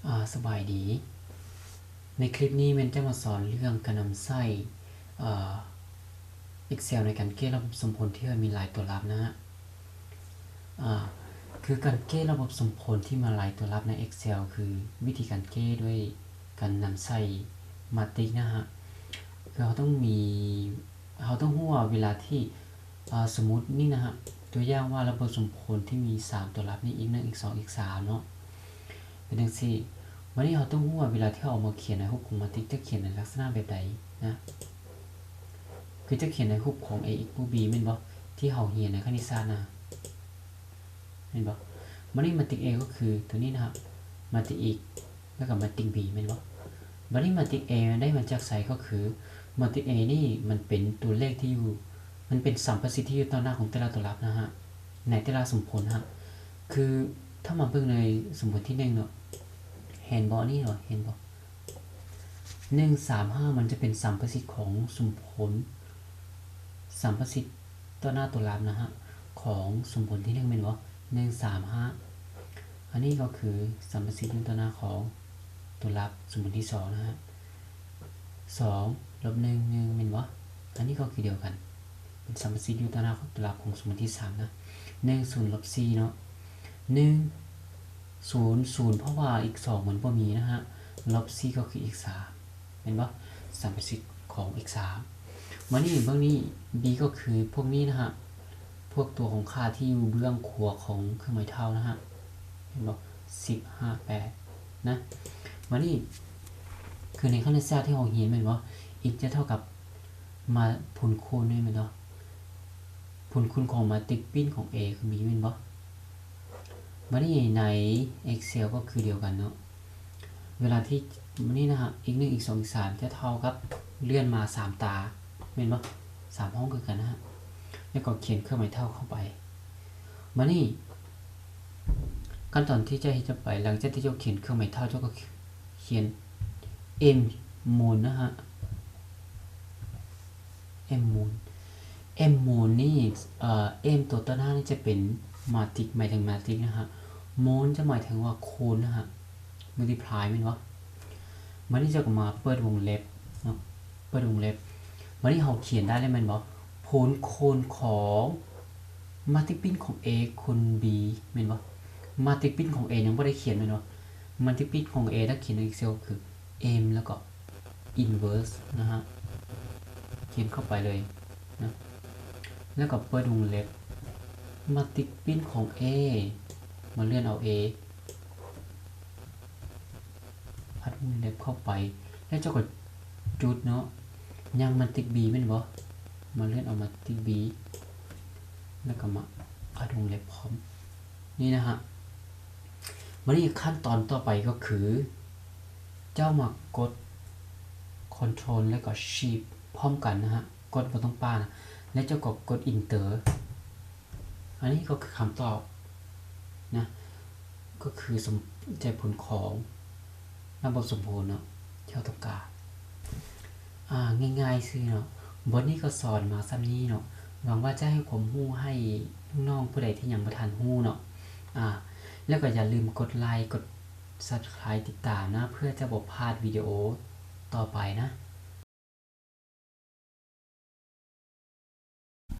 ອາ ສະບາຍດີ. ໃນຄລິບນີ້ແມ່ນຈະມາສອນເລື່ອງການນຳໃຊ້ ເອີ Excel ໃນການແກ້ລະບົບສົມຜົນທີ່ວ່າມີຫຼາຍຕົວລັບນະ. ອາ ຄືການແກ້ລະບົບສົມຜົນທີ່ມາຫຼາຍຕົວລັບໃນ Excel ຄືວິທີການແກ້ດ້ວຍການນຳໃຊ້ matrix ນະຮະ. ຄືເຮົາຕ້ອງມີ ເຮົາຕ້ອງຮູ້ວ່າເວລາທີ່ ອາ ສົມມຸດນີ້ນະຮະ ຕົວຢ່າງວ່າລະບົບສົມຜົນທີ່ມີສາມຕົວລັບນີ້ x ໜຶ່ງ x ສອງ x ສາມເນາະ ເປັນຈັ່ງຊີ້. ບາດນີ້ເຮົາຕ້ອງຮູ້ວ່າເວລາທີ່ເຮົາເອົາມາຂຽນໃນຮູບຂອງ matrix ຈະຂຽນໃນລັກສະນະແບບໃດນະ. ຄືຈະຂຽນໃນຮູບຂອງ A equal B ແມ່ນບໍ່? ທີ່ເຮົາຮຽນໃນຄະນິດສາດນະ ແມ່ນບໍ່? ບາດນີ້ matrix A ກໍຄືຕົວນີ້ນະຮະ matrix x ແລ້ວກໍ matrix B ແມ່ນບໍ່? ບາດນີ້ matrix A ໄດ້ມາຈາກໃສ? ກໍຄື matrix A ນີ້ມັນເປັນຕົວເລກທີ່ຢູ່ ມັນເປັນສຳປະສິດທີ່ຢູ່ຕໍ່ໜ້າຂອງແຕ່ລະຕົວລັບນະຮະ ໃນແຕ່ລະສົມຜົນນະຮະ. ຄືຖ້າມາເບິ່ງໃນສົມຜົນທີໜຶ່ງເນາະ ເຫັນບໍ່? ນີ້ເນາະ ເຫັນບໍ່? ໜຶ່ງ ສາມ ຫ້າ ມັນຈະເປັນສຳປະສິດຂອງສົມຜົນ ສຳປະສິດຕໍ່ໜ້າຕົວລັບນະຮະ ຂອງສົມຜົນທີໜຶ່ງແມ່ນບໍ່? ໜຶ່ງ ສາມ ຫ້າ ອັນນີ້ກໍຄືສຳປະສິດຢູ່ຕໍ່ໜ້າຂອງຕົວລັບສົມຜົນທີສອງນະຮະ ສອງ ລົບໜຶ່ງ ໜຶ່ງ ແມ່ນບໍ່? ອັນນີ້ກໍຄືດຽວກັນ ເປັນສຳປະສິດຢູ່ຕໍ່ໜ້າຂອງຕົວລັບຂອງສົມຜົນທີສາມນະ ໜຶ່ງ ສູນ ລົບສີ່ເນາະ ໜຶ່ງ ສູນ ສູນ ເພາະວ່າ x ສອງມັນບໍ່ມີນະຮະ ລົບສີ່ກໍຄື x ສາມ ແມ່ນບໍ່? ສຳປະສິດຂອງ x ສາມ ມານີ້ເບິ່ງນີ້ b ກໍຄືພວກນີ້ນະຮະ ພວກຕົວຂອງຄ່າທີ່ຢູ່ເບື້ອງຂວາຂອງເຄື່ອງໝາຍເທົ່ານະຮະ ເຫັນບໍ່? ສິບ ຫ້າ ແປດ ນະ. ມານີ້ ຄືໃນຄະນິດສາດທີ່ເຮົາຮຽນແມ່ນບໍ່? x ຈະເທົ່າກັບ ມາ ຜົນຄູນນີ້ແມ່ນບໍ່? ຜົນຄູນຂອງ matrix ປີ້ນຂອງ A ຄື B ແມ່ນບໍ່? ບາດນີ້ໃນ Excel ກໍຄືດຽວກັນເນາະ ເວລາທີ່ ບາດນີ້ນະຮະ x ໜຶ່ງ x ສອງ x ສາມ ຈະເທົ່າກັບ ເລື່ອນມາສາມຕາ ແມ່ນບໍ່? ສາມຫ້ອງຄືກັນນະຮະ ແລ້ວກໍຂຽນເຄື່ອງໝາຍເທົ່າເຂົ້າໄປ. ບາດນີ້ ຂັ້ນຕອນທີ່ເຈົ້າເຮັດຕໍ່ໄປ ຫຼັງຈາກທີ່ເຈົ້າຂຽນເຄື່ອງໝາຍເທົ່າ ເຈົ້າກໍຂຽນ m ມູນນະຮະ m ມູນ m ມູນນີ້ ເອີ m ຕົວຕໍ່ໜ້ານີ້ຈະເປັນ matrix ໝາຍເຖິງ matrix ນະຮະ ມູນຈະໝາຍເຖິງວ່າຄູນນະຮະ multiply ແມ່ນບໍ່? ບາດນີ້ເຈົ້າກໍມາເປີດວົງເລັບເນາະ ເປີດວົງເລັບ ບາດນີ້ເຮົາຂຽນໄດ້ແລ້ວແມ່ນບໍ່? ຜົນຄູນຂອງ matrix ປີ້ນຂອງ A ຄູນ B ແມ່ນບໍ່? matrix ປີ້ນຂອງ A ຍັງບໍ່ໄດ້ຂຽນແມ່ນບໍ່? matrix ປີ້ນຂອງ A ຖ້າຂຽນໃນ Excel ຄື m ແລ້ວກໍ inverse ນະຮະ ຂຽນເຂົ້າໄປເລີຍນະ ແລ້ວກໍເປີດວົງເລັບ matrix ປີ້ນຂອງ A ມາເລື່ອນເອົາ A ອັດວົງເລັບເຂົ້າໄປ ແລ້ວເຈົ້າກໍຈຸດເນາະ ຍັງ matrix B ແມ່ນບໍ່? ມາເລື່ອນເອົາ matrix B ແລ້ວກໍມາອັດວົງເລັບພ້ອມ ນີ້ນະຮະ. ບາດນີ້ຂັ້ນຕອນຕໍ່ໄປກໍຄື ເຈົ້າມາກົດ Control ແລ້ວກໍ Shift ພ້ອມກັນນະຮະ ກົດບໍ່ຕ້ອງປານະ ແລ້ວເຈົ້າກໍກົດ Enter. ອັນນີ້ກໍຄືຄຳຕອບນະ ກໍຄືສົມໃຈຜົນຂອງລະບົບສົມຜົນເນາະ ທີ່ເຮົາຕ້ອງການ. ອາ ງ່າຍໆຊື່ເນາະ ບົດນີ້ກໍສອນມາສ່ຳນີ້ເນາະ ຫວັງວ່າຈະໃຫ້ຄວາມຮູ້ໃຫ້ນ້ອງໆຜູ້ໃດທີ່ຍັງບໍ່ທັນຮູ້ເນາະ ອາ ແລ້ວກໍຢ່າລືມກົດໄລ ກົດ Subscribe ຕິດຕາມນະ ເພື່ອຈະບໍ່ພາດວິດີໂອຕໍ່ໄປນະ.